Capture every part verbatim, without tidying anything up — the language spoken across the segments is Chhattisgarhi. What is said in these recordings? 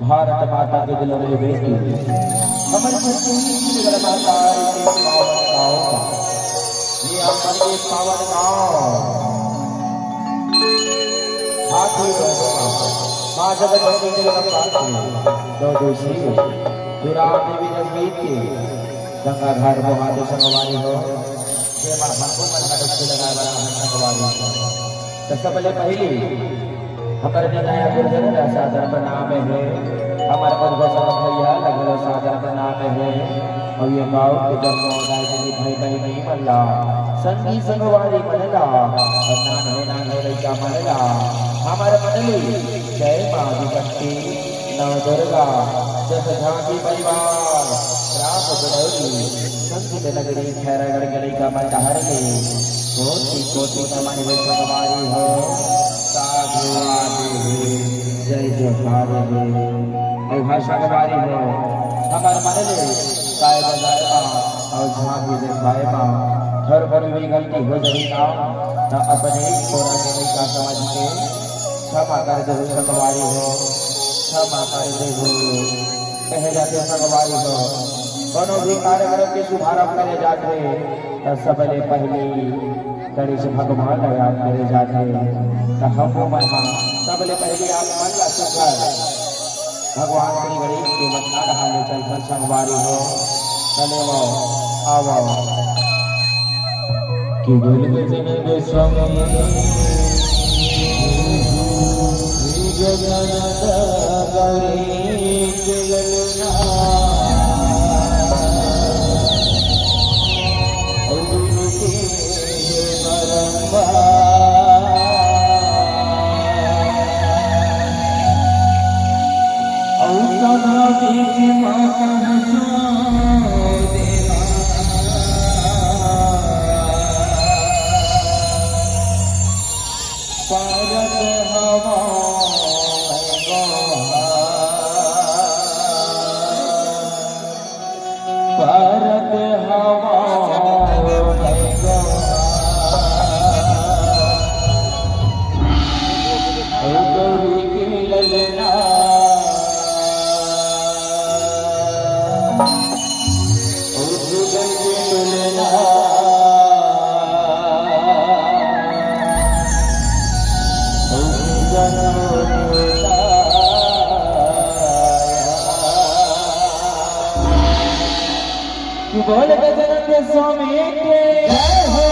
भारत माता के दुलारे बेटी, हमर छत्तीसगढ़ माता के पावन गाँव का, ये अपन के पावन गाँव, हाथी माँ जगदम्बा के नौ दोषी दुरान देवी जगमीत के गंगा घाट को हाथ संगवारी हो। जेमा हमको मन का डुबकी लगाए वाला हम संगवारी। तो सबले पहली हमर विनय गुरुजन ला सादर प्रणाम हे। हमर उद्घोषक भैया लगलो सादर प्रणाम हे। और ये गाँव के जब गाँव दाई दीदी भाई बहनी मन ला, संगी संगवारी मन ला, और नान्हे नान्हे लइका मन ला, हमर मन ले जय माँ विपत्ति नव दुर्गा, जस झांकी परिवार, राम गढ़ौली, संगीत नगरी, खैरागढ़ गली का मंडहर में, कोटि कोटि नमन हे संगवारी हो, साधु आदि हे, जय जोहार हे। अउ हाँ संगवारी हो, हमर मन ले गाय बजाए मा, अउ झांकी देखवाए मा, थोर बहुत भी गलती हो जाही ना, त अपने कोरा के लइका समझ के क्षमा कर देहू संगवारी हो, क्षमा कर देहू। कहे जाथे संगवारी हो, कोनो भी कार्यक्रम के शुभारंभ करे जाथे, त सबले पहली गणेश भगवान ला याद करे जाथे। त हमू मन ह सबले पहली आप मन ला सुघर भगवान श्री गणेश के वंदना डहार ले चलथन संगवारी हो। चले आवो, आवो। कि बोल गजानन स्वामी, श्री गजानन गौरी के ललना। परत हवा ओ भगवान, ओ गौरी के ललना, ओ जुगन के दुलना, ओ जुगन के कि बोल गजानन स्वामी के जय हो।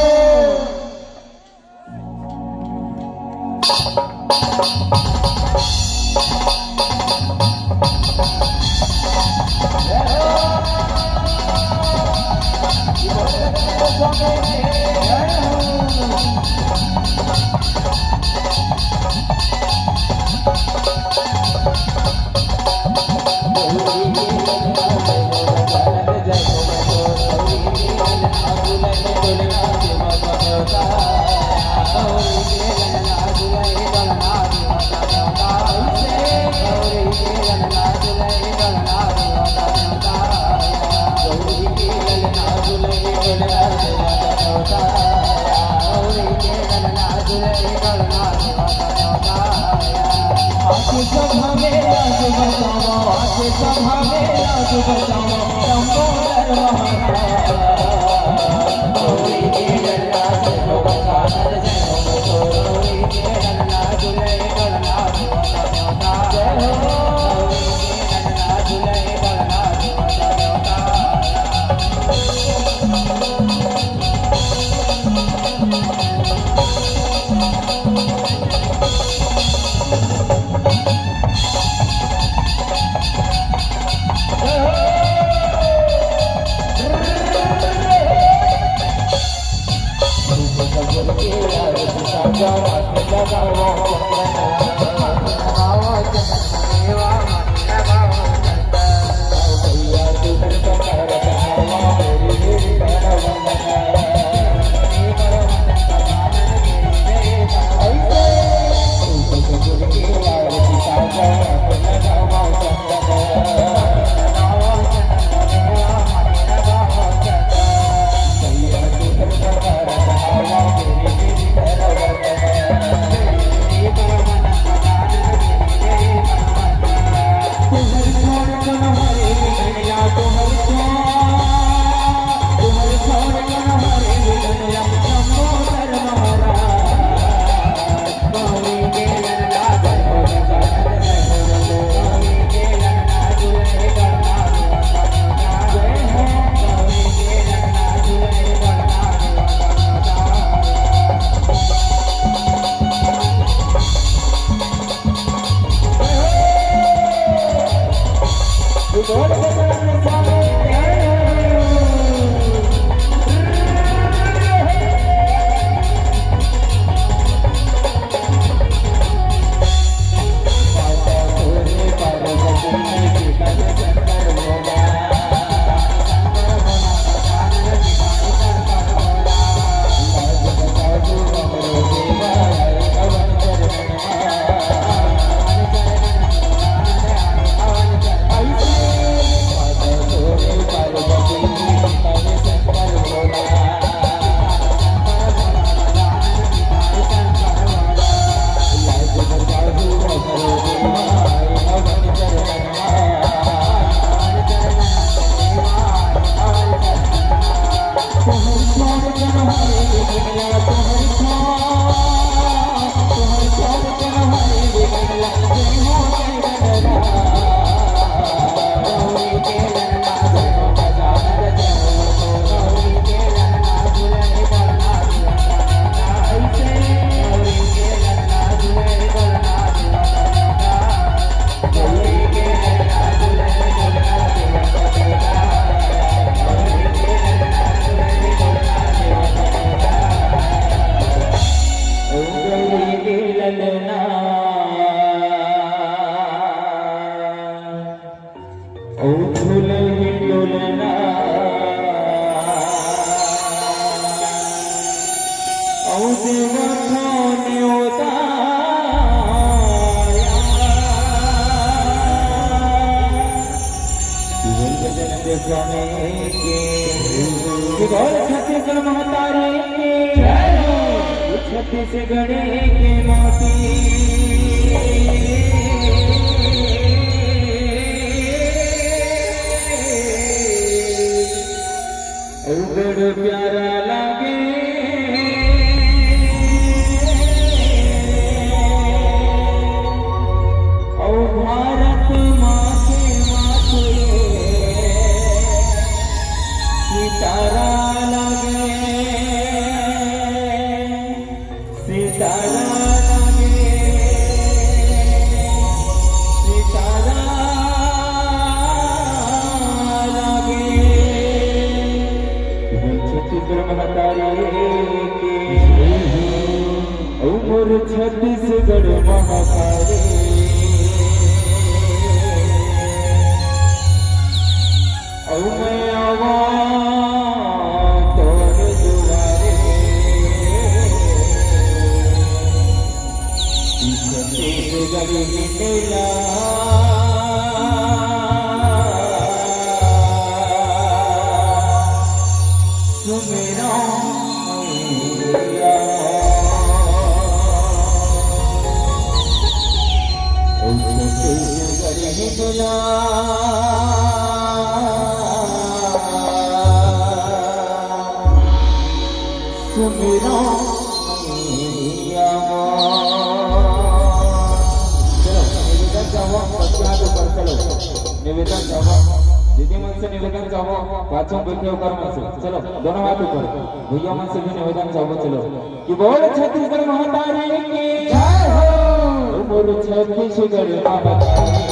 स्वामी की। बोल छत्तीसगढ़ महतारी की। जय हो। छत्तीसगढ़ के माटी। बड़ प्यारा लागे। अउ भारत माँ के माथे सितारा लागे। सितारा लागे, सितारा लागे। बोल छत्तीसगढ़ महतारी की। ओ मोर छत्तीसगढ़ महतारी। अउ मैं आवा तोर दुआरे, छत्तीसगढ़ मिटेला सुमेरा मैया। ओ छत्तीसगढ़ मिटेला सुमिरो मैया। चलो, निवेदन चाहो, सबके हाथ ऊपर, चलो। निवेदन चाहो, दीदी मन से निवेदन चाहो, पाछू बैठे ओकर मन से। चलो, दोनों हाथ ऊपर। भैया मन से भी निवेदन चाहो, चलो। कि बोल छत्तीसगढ़ महतारी की जय हो। मोर छत्तीसगढ़ महतारी की।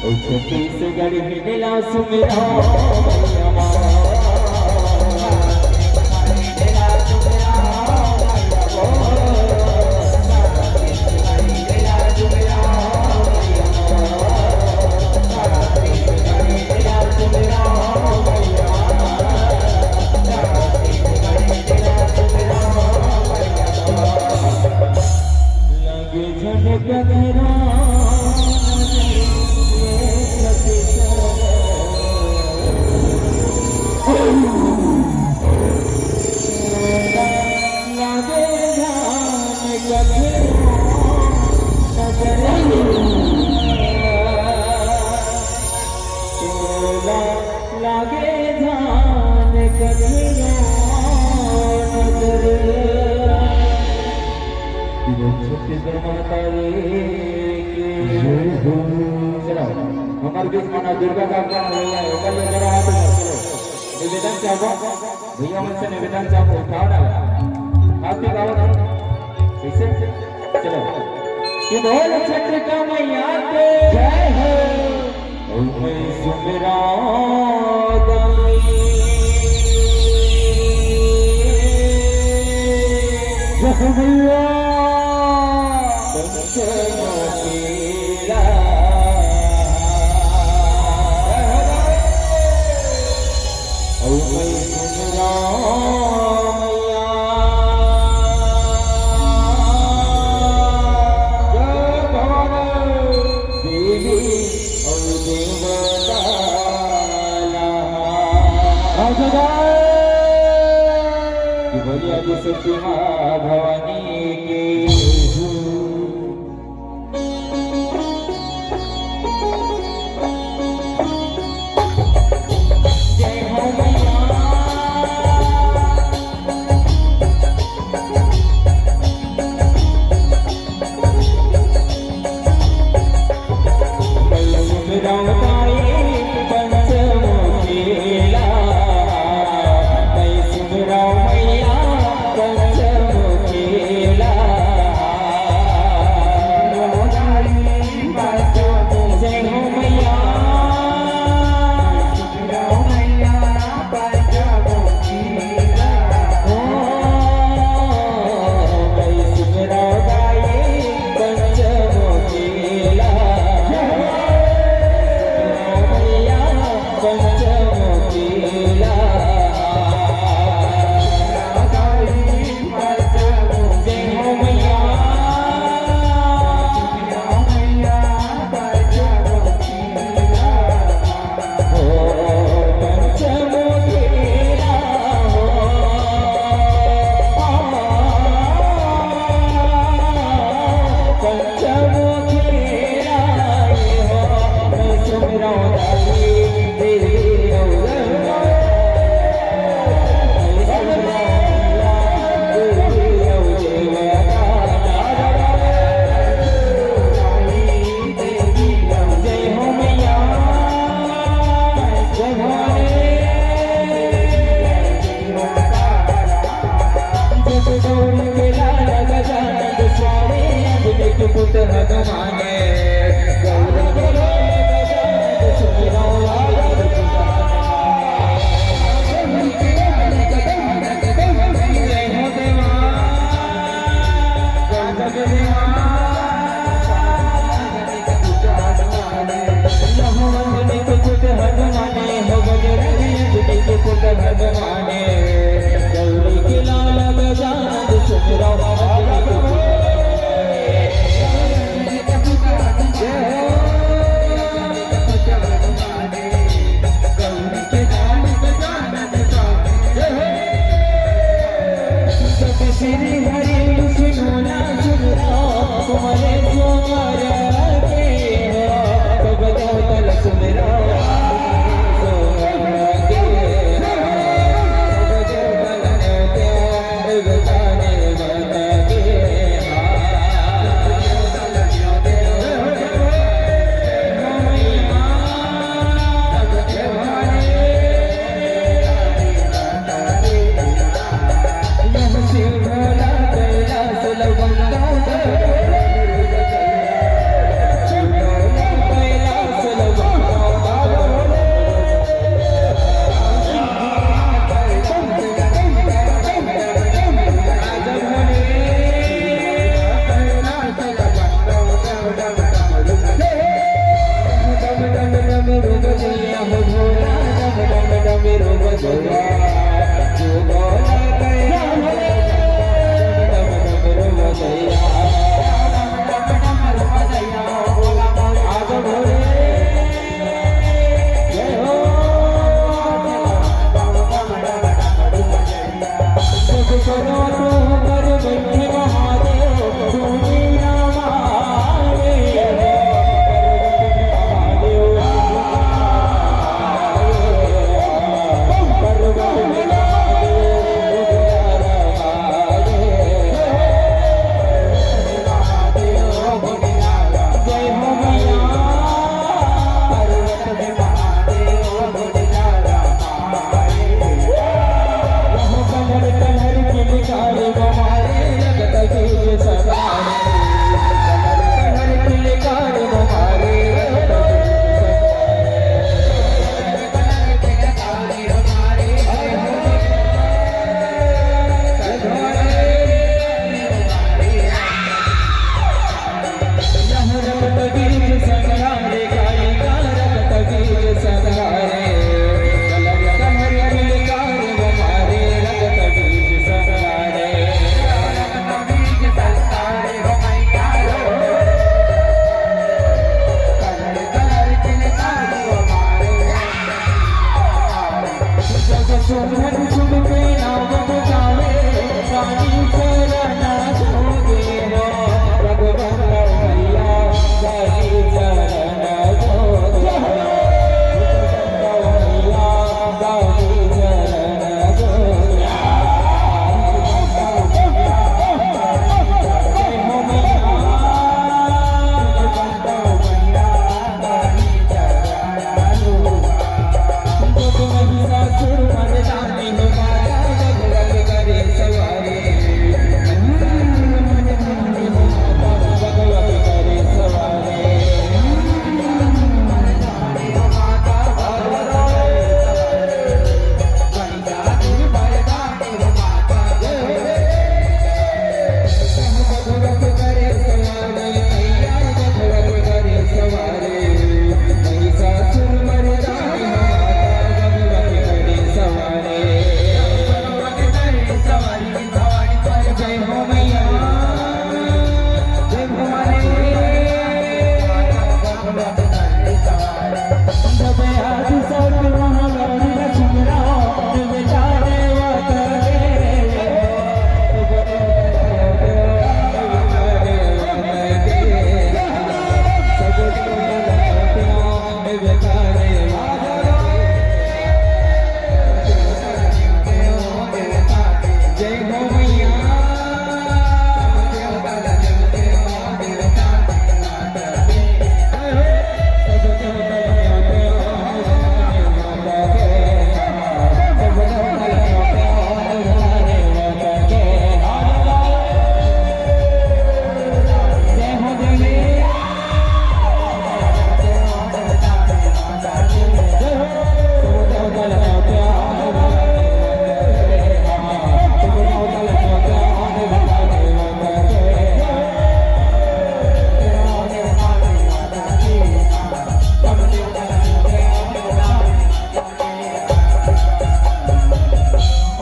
छत्तीसगढ़ हिला सुमिरा। लागे ध्यान कखनो नजर। छत्तीसगढ़ माता रे की जय हो। चलो, हमर बीच में ना दुर्गा का काम हो गया, ओकर ले जरा हाथ ऊपर, चलो। निवेदन चाहबो, भैया मन से निवेदन चाहबो, उठाओ ना। हाथ पे गाओ ना। कैसे? चलो। कि बोल छठ का मैया के जय हो। ओ मैं सुमिरा दाई। जय हो भैया। पंचम केला। ओ मैं सुमिरा मैया। जय भवानी। देवी और देवता लहा। कि बोलिए आदि शक्ति माँ भवानी की। जय हो मैया।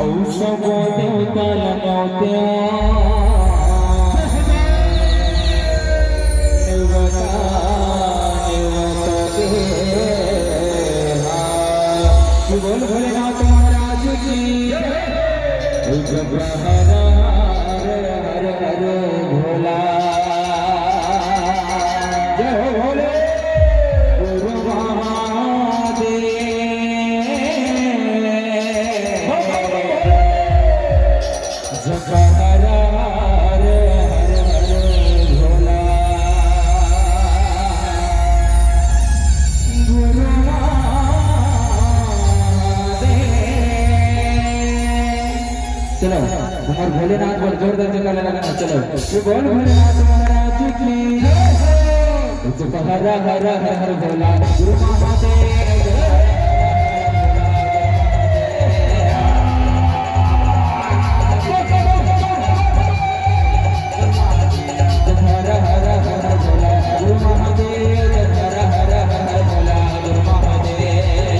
अउ सबो देवता ल नौते नेवता, नेवता दे। बोल भोलेनाथ महाराज की। जय। जय हर हर हर हर भोला। जय हो भोले गुरु महादेव। जय हर हर हर हर भोला। गुरु महादेव। चलो, हमर भोलेनाथ बर जोरदार जयकारा लगाना। चलो, ये बोल भोलेनाथ महाराज की जय। हर हर हर हर भोला, गुरु महादेव। हर हर हर हर भोला, गुरु महादेव। हर हर हर हर भोला, गुरु महादेव।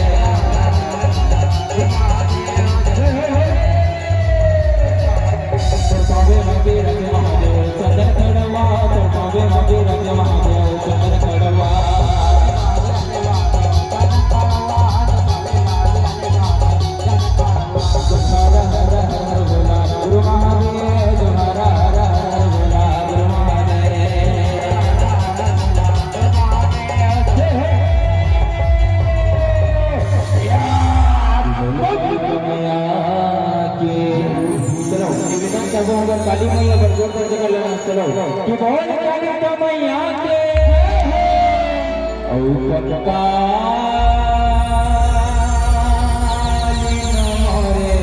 काली मैया बर जोरदार जयकारा लगाओ, चलो। कि बोल काली मैया के। अउ कंकाली मोरे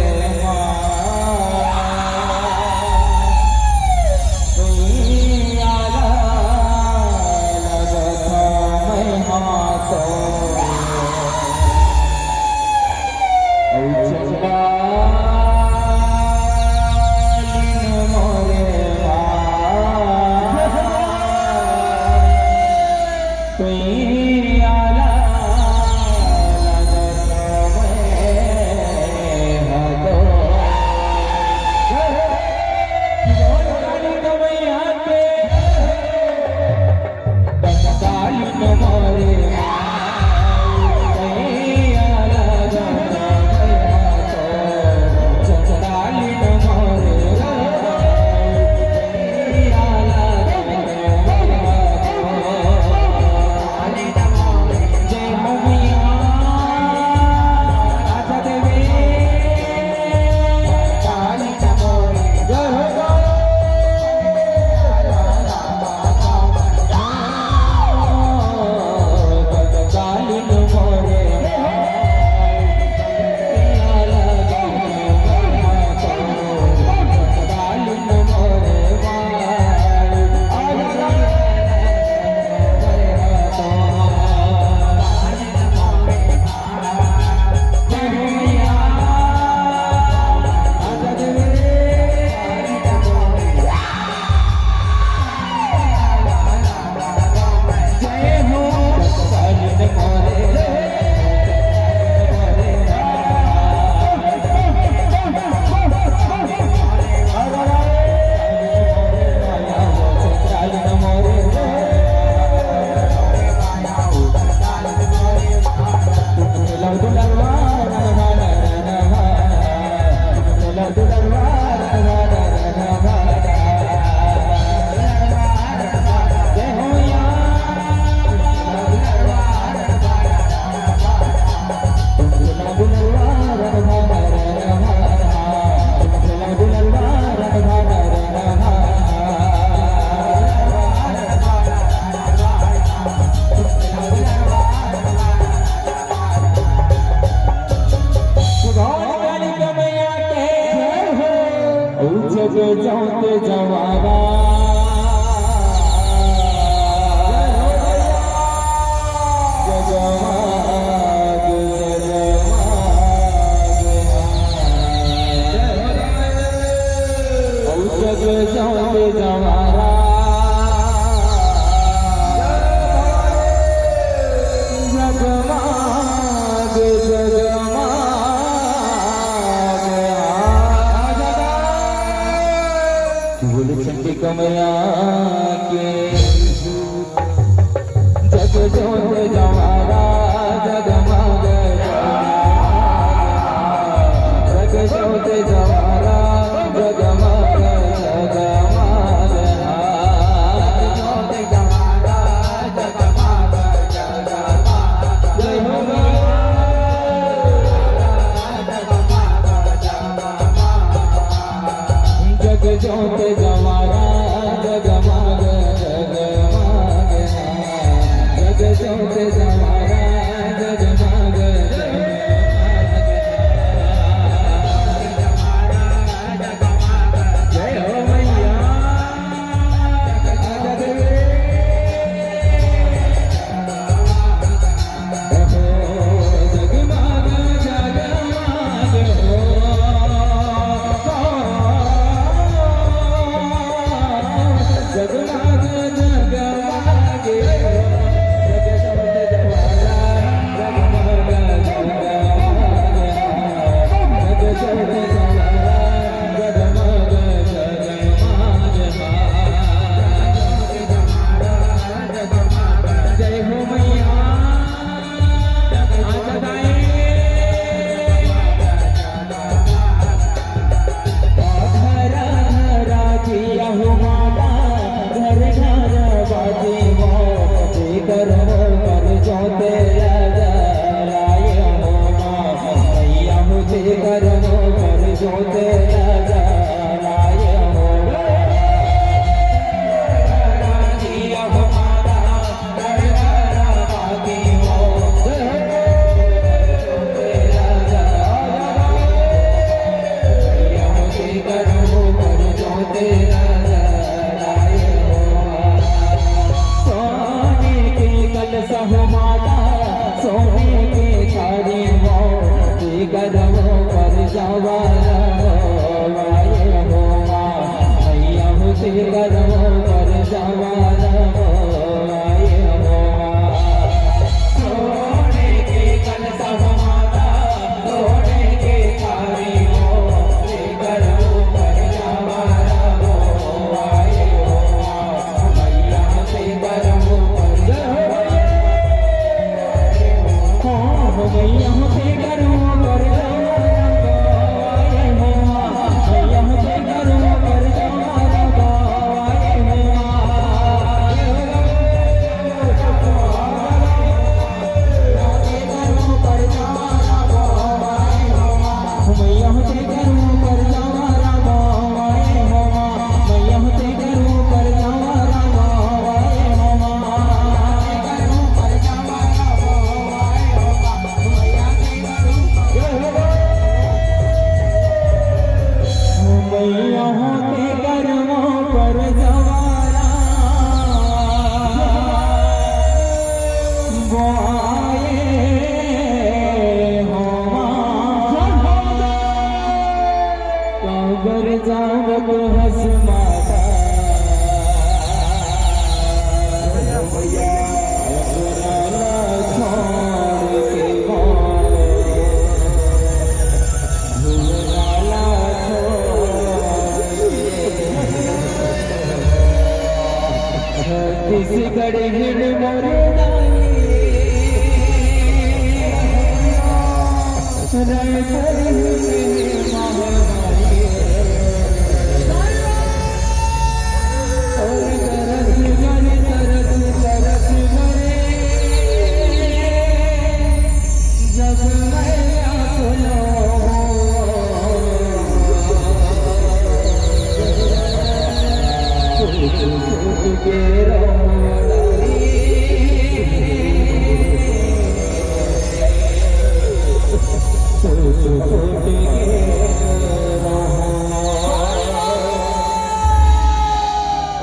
माँ, सुइया ला लगत मैं हाथों। अउ चंडालिन मोरे माँ, सुइया ला लगत मैं हाथों। जग जोत जवारा। जगमग, जगमग, जग जोत जवारा। जगमग, जगमग। बोले चंडी कमैया के। जग जोत जवारा जगमग, जग जोत जवारा जगमग, जगमग। जय हो। जग जोत जवारा जगमग जगमग, जग जोत जवारा जगमग जगमग। जय हो मैया। काबर जावत हस माता, हमरा ला छोड़ के मोर, हमरा ला छोड़ के। छत्तीसगढ़ हिंड मोर दाई।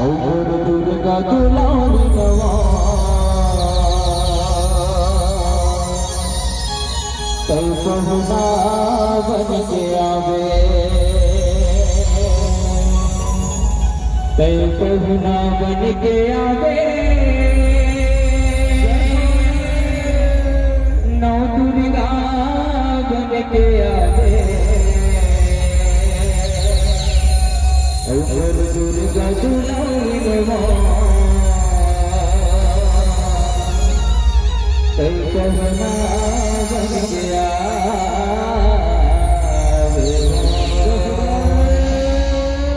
अउ मोर दुर्गा दुलारी नवा, तै पहुना बन के आवे, तै पहुना बन के आवे, नौ दुर्गा बन के आवे। अउ मोर दुर्गा दुलारी नवा, तै पहुना बन के आवे।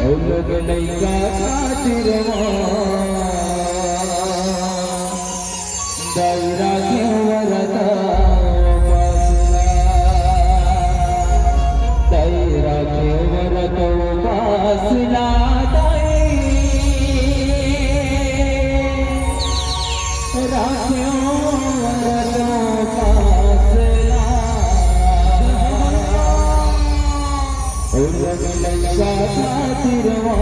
अउ लोग लइका खातिर मा दाई राखे वरत उपास ला, दाई राखे वरत उपास ला, दाई राखे वरत उपास ला। ओ लग लइका खातिर मा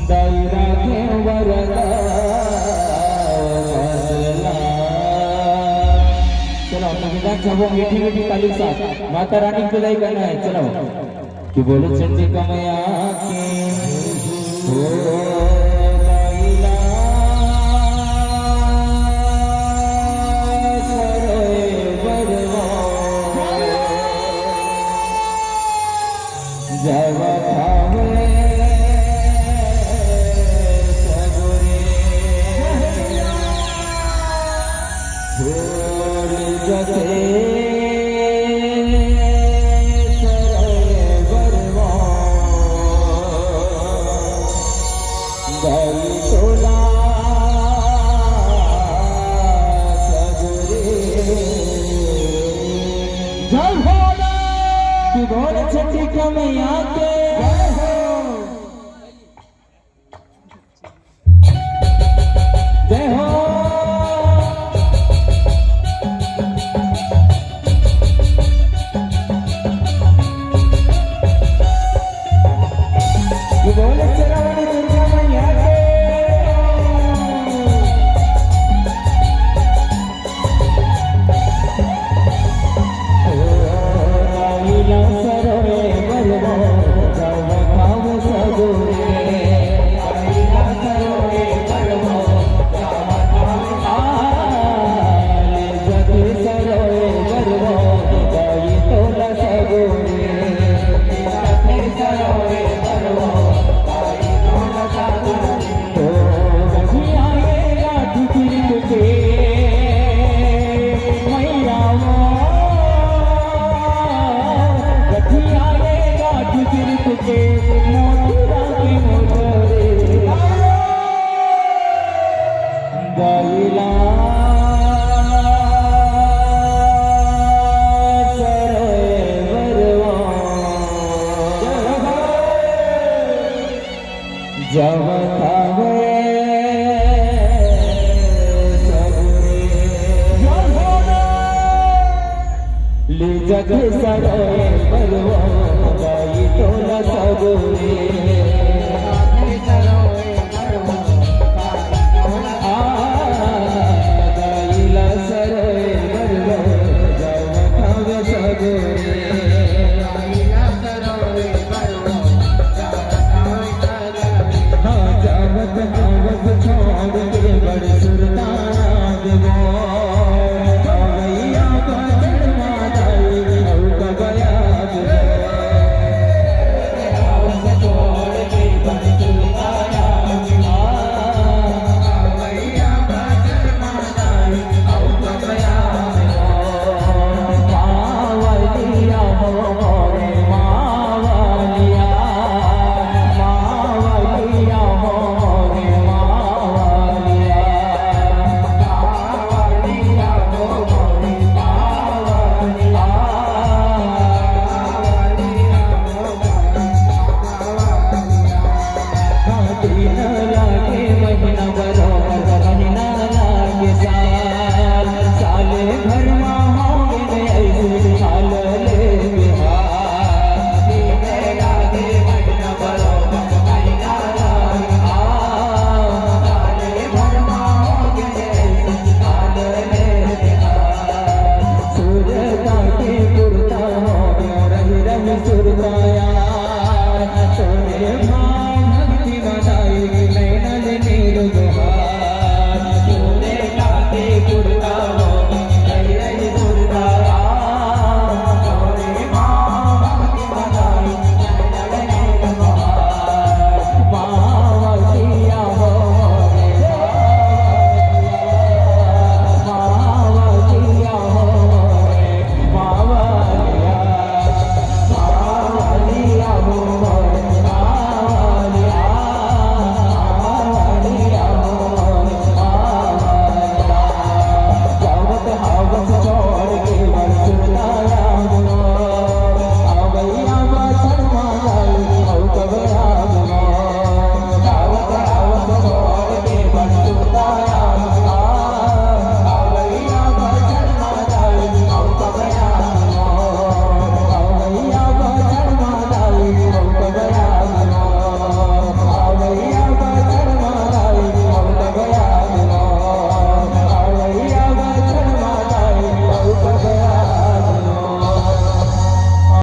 दाई राखे वरदा फसला। चलो, हम लोग dance सबो मीठी मीठी ताली के साथ माता रानी की विदाई करना है। चलो, कि बोलो चंडी कमैया की। ओ दाई ला सरोवर मा जावत हवे सगुरे। छोड़ जथे सरोवर मा। दाई तोला सगुरे। जय भोले। कि भोले चंडी कमैया के जय हो। जय हो। जवत हवे सबुरे। ले जथे सरोए बरवा, बाई तोला सबुरे।